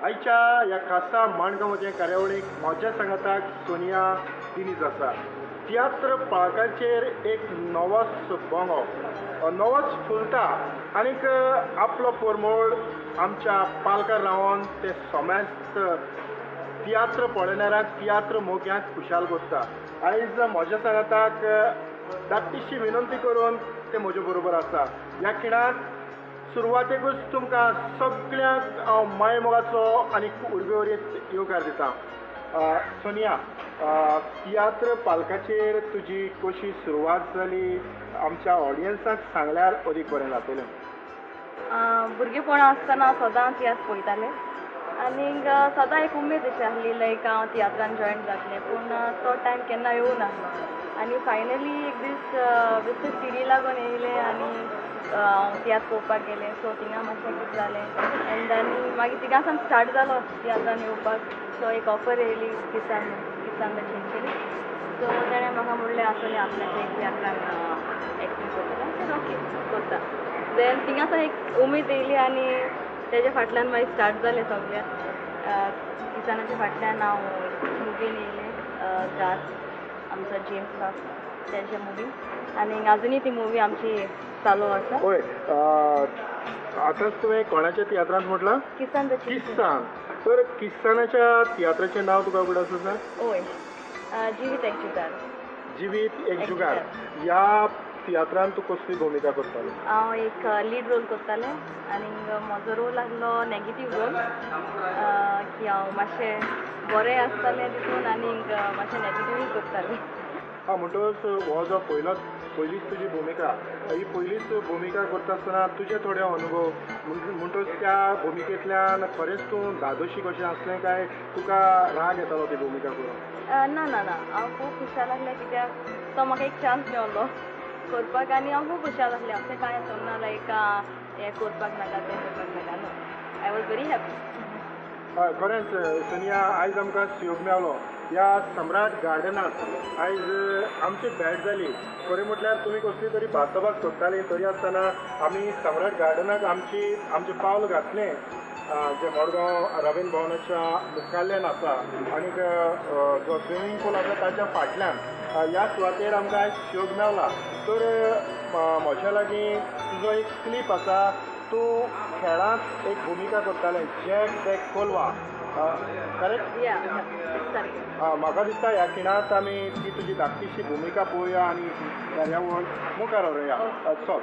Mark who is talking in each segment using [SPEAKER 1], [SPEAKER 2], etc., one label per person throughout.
[SPEAKER 1] आयच्या ह्या खासा माणगांवचे कार्यावळीक म्हज्या सांगाताक सोनिया दिनीज आसा. तियात्र पाळकाचेर एक नवोच बोंगो नवोच फुलता आनीक आपलो परमळ आमच्या पालकार रावन ते समेस्त तियात्र पळयणाऱ्यांक तियात्र मोग्यांक खुशाल करता. आयज म्हज्या सांगाताक धाकटीशी विनंती करून ते म्हजे बरोबर आसा. ह्या खिणाक सुरवातेकूच तुमकां सगळ्यांक हांव मायमोगाचो आनी उर्बेवरीत येवकार दिता. सोनिया, तियात्र पालकाचेर तुजी कशी सुरवात जाली आमच्या ऑडियन्साक सांगल्यार अदीक बरें जातलें.
[SPEAKER 2] भुरगेपणां आसतना सदां तियात्र पळयतालें आनीक सदां एक उमेद अशी आसली लायक हांव तियात्रान जॉयन जातलें, पूण तो टायम केन्ना येवं नासलो. आनी फायनली एक दीस बेश्टे सिडी लागून येयलें आनी हांव तियात्र पळोवपाक गेलें. सो थिंगा मातशें कितें जालें एंड then मागीर थिंगासान स्टार्ट जालो तियात्रान येवपाक. सो एक ऑफर येयली किसान किसान the Chincholi. सो तेणें म्हाका म्हणलें आसोनी आपल्याचें एक तियात्रान एक्टींग करता. ओके करता. देन थिंगासान एक उमेद येयली आनी तेज्या फाटल्यान मागीर स्टार्ट जालें सगळें. किसानाच्या फाटल्यान हांव मुवीन येयलें, दास आमचो जेम्स बाब तेजे मुवी, आनी आजुनूय ती मुवी आमची चालू आसा.
[SPEAKER 1] हय, आतांच तुवें कोणाच्या तियात्रांत म्हटलां?
[SPEAKER 2] किसान the Chincholi.
[SPEAKER 1] किसान. तर किसानाच्या तियात्राचें नांव तुका उगडास आसा?
[SPEAKER 2] हय, जिवीत एक जुगार.
[SPEAKER 1] जिवीत एक जुगार ह्या तियात्रान तूं कसली भुमिका करतालो?
[SPEAKER 2] हांव एक लीड रोल करतालें आनी म्हजो रोल आसलो नेगेटीव रोल, की हांव मातशें बरें आसतालें तितून आनी मातशें नेगेटिवूय करतालें.
[SPEAKER 1] हां, म्हणटकच हो जो पयलीच तुजी भुमिका, ही पयलीच भुमिका करता आसतना तुजे थोडे अनुभव म्हणटकच त्या भुमिकेंतल्यान खरेंच तूं धादोशी कशें आसलें काय तुका राग येतालो ती भुमिका करून?
[SPEAKER 2] ना ना ना, हांव खूब खुशाल आसलें कित्याक तो म्हाका एक चान्स मेवलो करपाक आनी हांव खूब खुशाल आसलें. अशें कांय आसना लायक हें करपाक नाका तें करपाक नाका, no, I was very happy.
[SPEAKER 1] हय, खरेंच सोनिया, आयज आमकां सुयोग मेवलो ह्या सम्राट गार्डनांत आयज आमची भेट जाली. खरें म्हटल्यार तुमी कसली तरी भासाभास करताली तरी आसतना आमी सम्राट गार्डनाक आमचें पावल घातलें, जें मडगांव रवींद्र भवनाच्या मुखाल्ल्यान आसा आनीक जो स्विमींग पूल आसा ताच्या फाटल्यान ह्या सुवातेर आमकां आयज सुयोग मेवला. तर म्हज्या लागीं तुजो एक क्लीप आसा, तूं खेळांत एक भुमिका करतालें, जॅक बॅक कोलवा, करेक्ट? म्हाका दिसता ह्या खिणांत आमी ती तुजी धाकटीशी भुमिका पळोवया आनी कार्यावळ मुखार व्हरुया. चल.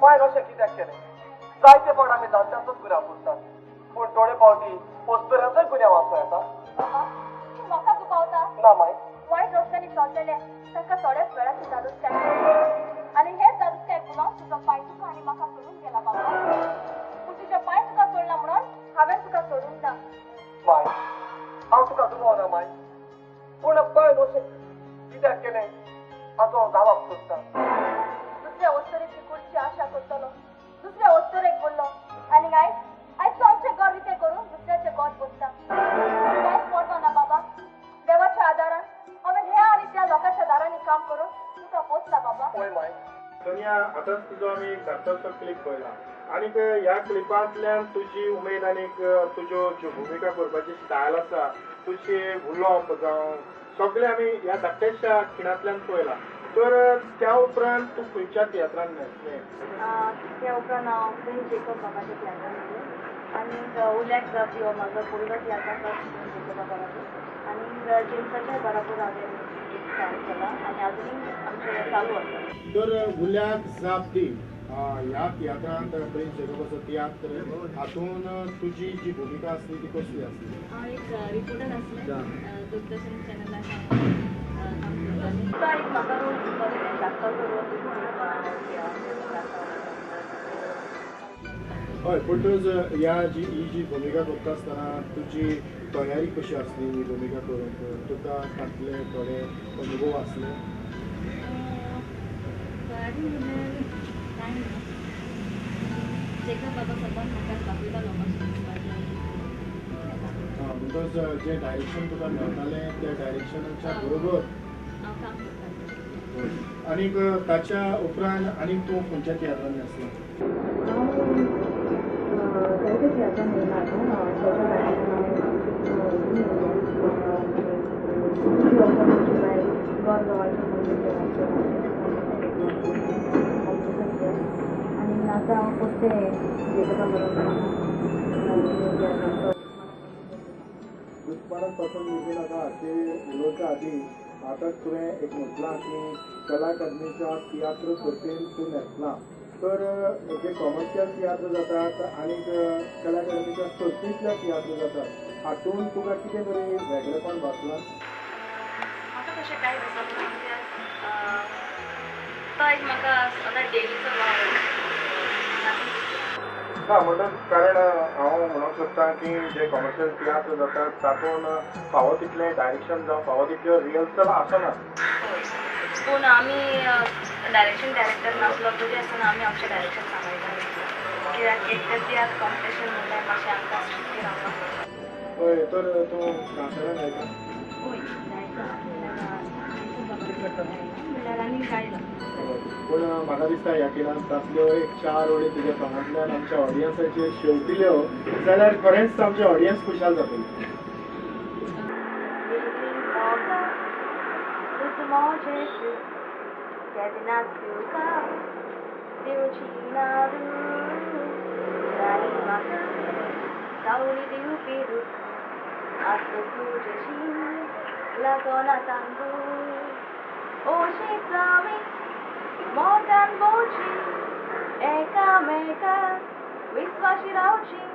[SPEAKER 3] पायन अशें कित्याक केलें? जायते फावट आमी जाणट्यांचोच गुन्यांव करतात, पूण थोडे फावटी पोस्तुऱ्यांचोय गुन्यांव आसूं येता.
[SPEAKER 4] तूं म्हाका दुबावता?
[SPEAKER 3] ना माय.
[SPEAKER 4] वायट रस्त्यांनी चलतले तांकां थोड्याच वेळाची धादोसकाय आनी हेच धादोसकाय गुलाम तुजो पांय तुका आनी म्हाका सोडून गेला बाबा. पूण तुज्या पांय तुका सोडला म्हणून हांवें तुका सोडूंक ना.
[SPEAKER 3] माय, हांव तुका दुबावना माय, पूण पायन अशें कित्याक केलें हाचो हांव जाबाब सोदतां.
[SPEAKER 4] दुसऱ्या अस्तुरेची कुडची आशा करतलो, दुसऱ्या अस्तुरेक बोल्लो आनी आयज आयज तो आमचें घर रितें करून दुसऱ्याचें घर बसता. कांयच पडवा ना बाबा. देवाच्या आदारान हांवें ह्या आनी त्या लोकांच्या दारांनी काम करून तुका पोसला बाबा.
[SPEAKER 1] सोनिया, आतांच तुजो आमी एक धाकटोसो क्लिप पळयला आनीक ह्या क्लिपांतल्यान तुजी उमेद आनीक तुज्यो ज्यो भुमिका करपाची स्टायल आसा, तुजें उलोवप जावं सगळें आमी ह्या धाकट्याशा खिणांतल्यान पळयलां. तर त्या उपरांत तूं खंयच्या तियात्रान मेळटलें?
[SPEAKER 2] त्या उपरांत हांव प्रिन्स जेकब बाबाच्या तियात्रान मेळ्ळें आनी उल्याक जावपी हो म्हाजो पयलो तियात्र आसा प्रिन्स जेकब बाबा. आनी जेम्साच्या बराबर हांवें एक काम केलां आनी आजुनूय आमचें चालू आसा.
[SPEAKER 1] तर उल्याक जाप दी ह्या तियात्रांत, प्रिन्स जेकबाचो तियात्र, हातून तुजी जी भुमिका आसली ती कसली आसली?
[SPEAKER 2] हांव एक रिपोर्टर आसलें, दूरदर्शन चॅनलाक काम करतालें. तो एक म्हाका रोल बरें धाकटो रोल.
[SPEAKER 1] हय, पूण तुज ह्या जी ही जी भुमिका करता आसतना तुजी तयारी कशी आसली? ही भुमिका करूंक तुका तातले थोडे अनुभव आसले?
[SPEAKER 2] तयारी म्हणल्यार कांय ना, जेकब बाबा सदांच म्हाका दाखयतालो कशें.
[SPEAKER 1] म्हणटच जें डायरेक्शन तुका मेळटालें त्या डायरेक्शनाच्या बरोबर
[SPEAKER 2] हांव काम करतालें.
[SPEAKER 1] आनीक ताच्या उपरांत आनीक तूं खंयच्या तियात्रांनी आसला?
[SPEAKER 2] हांव जायते तियात्रान येयला आतां. गोर गांवाचें मंदीर आनी आतां हांव परतें जेकबा बरोबर.
[SPEAKER 1] दुस्मानाक पासून निघून नाका हाचेर उलोवच्या आदी आतांच तुवें एक म्हटलां की कला अकादमीच्या तियात्र सर्तीन तूं न्हेसला, तर जे कॉमर्शियल तियात्र जातात आनी कला अकादमीच्या सर्तींतल्या तियात्र जातात हातून तुका कितें तरी वेगळेपण भासलां?
[SPEAKER 2] म्हाका तशें कांय दिसना, कित्याक तो एक म्हाका सदां डेलीचो वावर.
[SPEAKER 1] ना म्हणटच कारण हांव म्हणूंक सोदतां की जे कॉमर्शियल तियात्र जातात तातूंत फावो तितलें डायरेक्शन जावं फावो तितल्यो रिहर्सल आसना.
[SPEAKER 2] हय, पूण आमी डायरेक्शन डायरेक्टर नासलो तरी आसतना आमी आमचें डायरेक्शन सांबाळटाले, कित्याक एक तर तियात्र कॉम्पिटिशन म्हणल्यार मातशें आमकां स्ट्रिक्टली रावपाक पडटा.
[SPEAKER 1] हय, तर तूं कांतारां गायता?
[SPEAKER 2] हय, गायता म्हणल्यार आनी गायला.
[SPEAKER 1] पूण म्हाका दिसता ह्या खिणाक तातल्यो एक 4 ओळी तुज्या तोंडांतल्यान आमच्या ऑडियन्साचेर शेवटिल्यो जाल्यार खरेंच आमचे ऑडियन्स खुशाल जातली.
[SPEAKER 2] केन्नाच तुका दिवची ना जाली म्हाका सावळी दिवपी रूख आसतच तुजेशी लागना तांबू ओशीच आमी मोगान भोवची एकामेकाक विस्वाशी रावची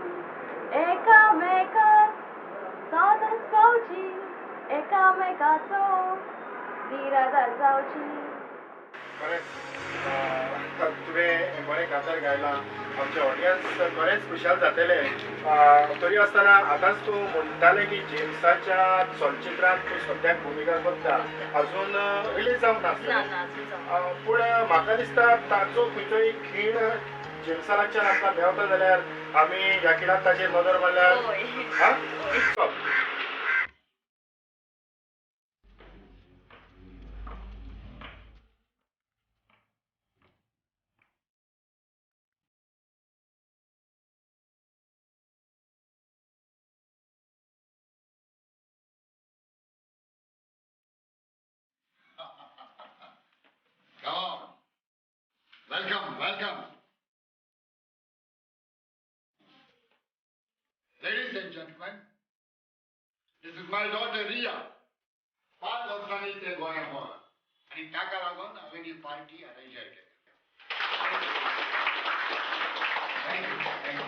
[SPEAKER 2] एकामेकाक सदांच पावची एकामेकाचो निराधार जावची.
[SPEAKER 1] खरेंच तुवें बरें कांतार गायलां, आमचे ऑडियन्स खरेंच खुशाल जातले. तरी आसतना आतांच तूं म्हणटालें की जेम्साच्या चलचित्रांत तूं सद्याक भुमिका करता, अजून रिलीज जावंक नासलें, पूण म्हाका दिसता ताचो खंयचो एक खीण जेम्सा लागच्यान आमकां मेवता जाल्यार आमी ह्या खिणाक ताचेर नदर मारल्यार. हां,
[SPEAKER 5] Welcome, welcome. Ladies and gentlemen, this is my daughter Ria. 5 वर्सांनी ते गोंया पावला आनी ताका लागून हांवें ही पार्टी अरेंज केल्या. Thank you, thank you.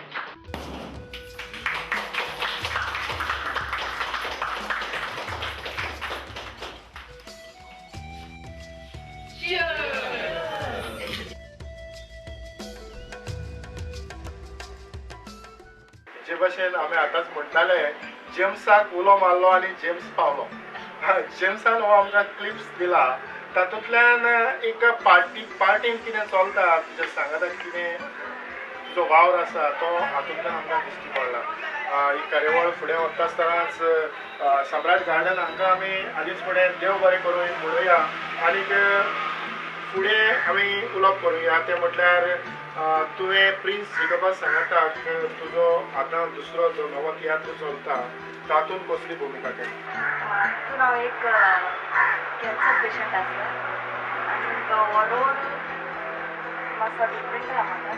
[SPEAKER 1] जे भशेन आमी आतांच म्हणटाले जेम्साक उलो मारलो आनी जेम्स पावलो. जेम्सान हो आमकां क्लिप्स दिला, तातूंतल्यान एक पार्टीन कितें चलता, तुज्या सांगाताक कितें तुजो वावर आसा तो हातूंतल्यान आमकां दिश्टी पडला. ही कार्यावळ फुडें वता आसतनाच सम्राट गार्डन हांकां आमी आदींच फुडें देव बरें करूं म्हणुया आनीक फुडें आमी उलोवप करुया. तें म्हटल्यार तुवें प्रिन्स जेकबा सांगाताक तुजो आतां दुसरो जो नवो तियात्र चलता तातूंत कसली भुमिका केली?
[SPEAKER 2] तितून हांव एक कॅन्सर पेशंट आसता आनी हो रोल मातसो डिफरंट आहा म्हाका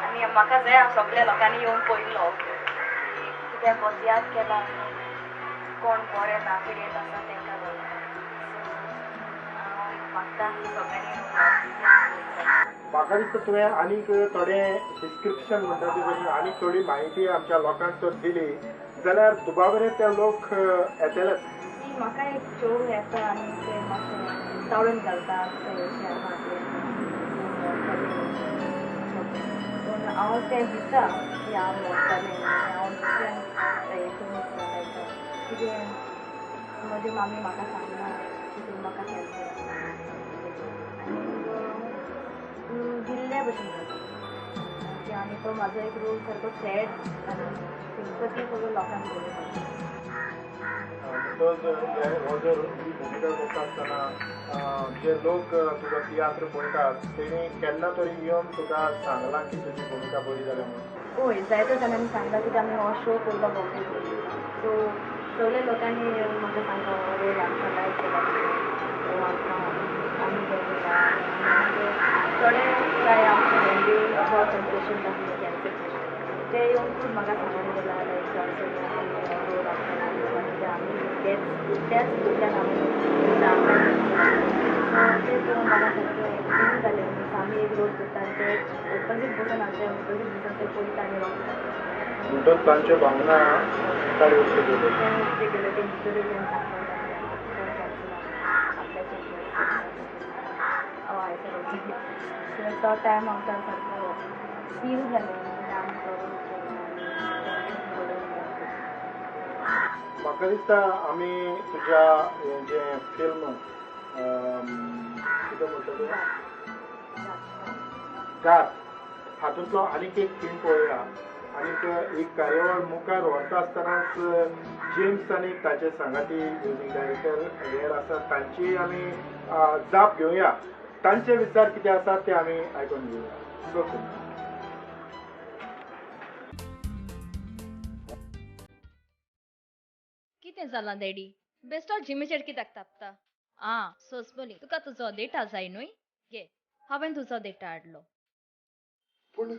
[SPEAKER 2] आनी म्हाका जाय हांव सगल्या लोकांनी येवन पळयलो की कित्याक हो तियात्र केला कोण बरें ना पिडेंत आसा तांकां लागून. सो मागता की सगळ्यांनी.
[SPEAKER 1] म्हाका दिसता तुवें आनीक थोडें डिस्क्रिप्शन म्हणटा ते भशेन आनीक थोडी म्हायती आमच्या लोकांक जर दिली जाल्यार दुबावरे ते लोक येतलेच.
[SPEAKER 2] म्हाका एक चेडूं येता आनी ते मातशें तावळून घालता अशें आसा तें, पूण हांव तें भिता की हांव मरतलें आनी हांव दुसऱ्यांक हेतून लायक कितें म्हजी मामी म्हाका सांगना की तूं म्हाका कॅन्सर आसा आनी भिल्ल्या भशेन जाता की आनी तो म्हाजो एक रोल सारको सॅड आनी सिंपती सगळो लोकांक बरो पडटा.
[SPEAKER 1] म्हणटच हो जर ही भुमिका करता आसतना जे लोक तुजो तियात्र पळयतात तेणी केन्ना तरी येवन तुका सांगलां की तुजी भुमिका बरी जाल्या म्हणून?
[SPEAKER 2] हय, जायत्या जाणांनी सांगलां की आमी हो शो पळयलो बॉम्बे, सो सगळे लोकांनी येवन म्हाका सांगला हो रोल आमकां लायक केला, हो आमकां आमी बरें केला. थोडे काय आमचे बॉम्बे पेशंट आसले कॅन्सर पेशंट ते येवन खूब म्हाका सांगून गेला लायक रोल आमकां लायक आमी तेच त्याच हितूंतल्यान आमी ते पळोवन म्हाका सारकें फील जालें. मिन्स आमी एक रोल करता आनी ते ओपोजीट बसून आमच्या ओपोजीट बसून ते पळयता आनी रडटा.
[SPEAKER 1] म्हणटच तांच्यो भावना ताणें उक्त्यो केल्यो.
[SPEAKER 2] तें उक्तें केलें, ते भितर येवन सांगपाक लागले कॅन्सर आपल्याचें हय सर. सो तो टायम आमकां सारको फील जालें म्हणजे आमी तो रोल केलो आनी बरोवन.
[SPEAKER 1] म्हाका दिसता आमी तुज्या हें जें फिल्म कितें म्हणटा तें गात हातूंतलो आनीक एक फिल्म पळोवया आनीक एक कार्यावळ मुखार व्हरता आसतनाच जेम्स आनी ताचे सांगाती म्युजीक डायरेक्टर हेर आसात तांची आमी जाप घेवया, तांचे विचार कितें आसात ते आमी आयकून घेवया. सो
[SPEAKER 4] कितें जालां डॅडी, बेस्टो जिमीचेर कित्याक तापता? आं सोंसबली, तुका तुजो डेटा जाय न्हय? घे, हांवें तुजो डेटा हाडलो.
[SPEAKER 5] पूण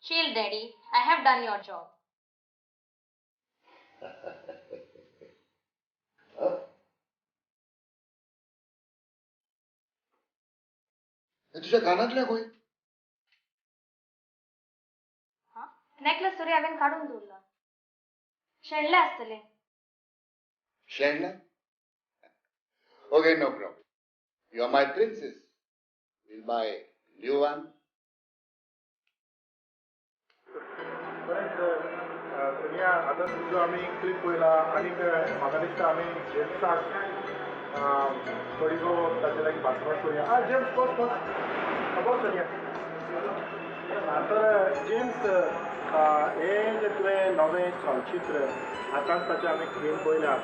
[SPEAKER 4] Chill, Daddy. I have done your job.
[SPEAKER 5] तुझ्या कानातल्या खंय?
[SPEAKER 4] नेकलेस तरी हांवें काडून दवरला, शेणलें आसतलें.
[SPEAKER 5] शेणलें? Okay, no problem. You are my princess. We'll buy new one.
[SPEAKER 1] बरेंच सोनिया, आतां तुजो आमी क्लिप पळयला आनीक म्हाका दिसता आमी जेम्साक थोडी भोव ताचे लागीं भासभास करुया. आं जेम्स, बस बस बस सोनिया. तर जेम्स, हें जें तुवें नवें चलचित्र आतांच ताचें आमी फिल्म पळयल्या,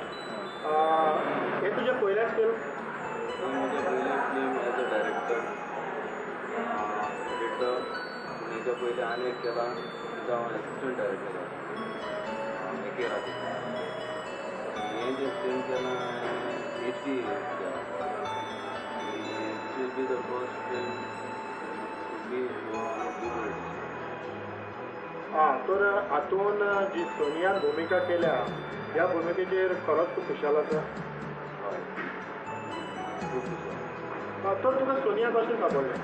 [SPEAKER 1] हें तुजें पयलेंच फिल्म?
[SPEAKER 6] म्हजें पयलें film as a director, editor. पूण हेच्या पयलीं आनी एक केलां, तितूंत हांव एसिस्टंट डायरेक्टर आसा एके राती. हें जें फिल्म केलां हें एच डी केलां आनी this will be the first film to be on a Blu ray.
[SPEAKER 1] आं, तर हातून जी सोनियान भुमिका केल्या ह्या भुमिकेचेर खरोच तूं खुशाल आसा?
[SPEAKER 6] हय, खूब खुशाल.
[SPEAKER 1] तर तुका सोनिया कशें सांपडलें?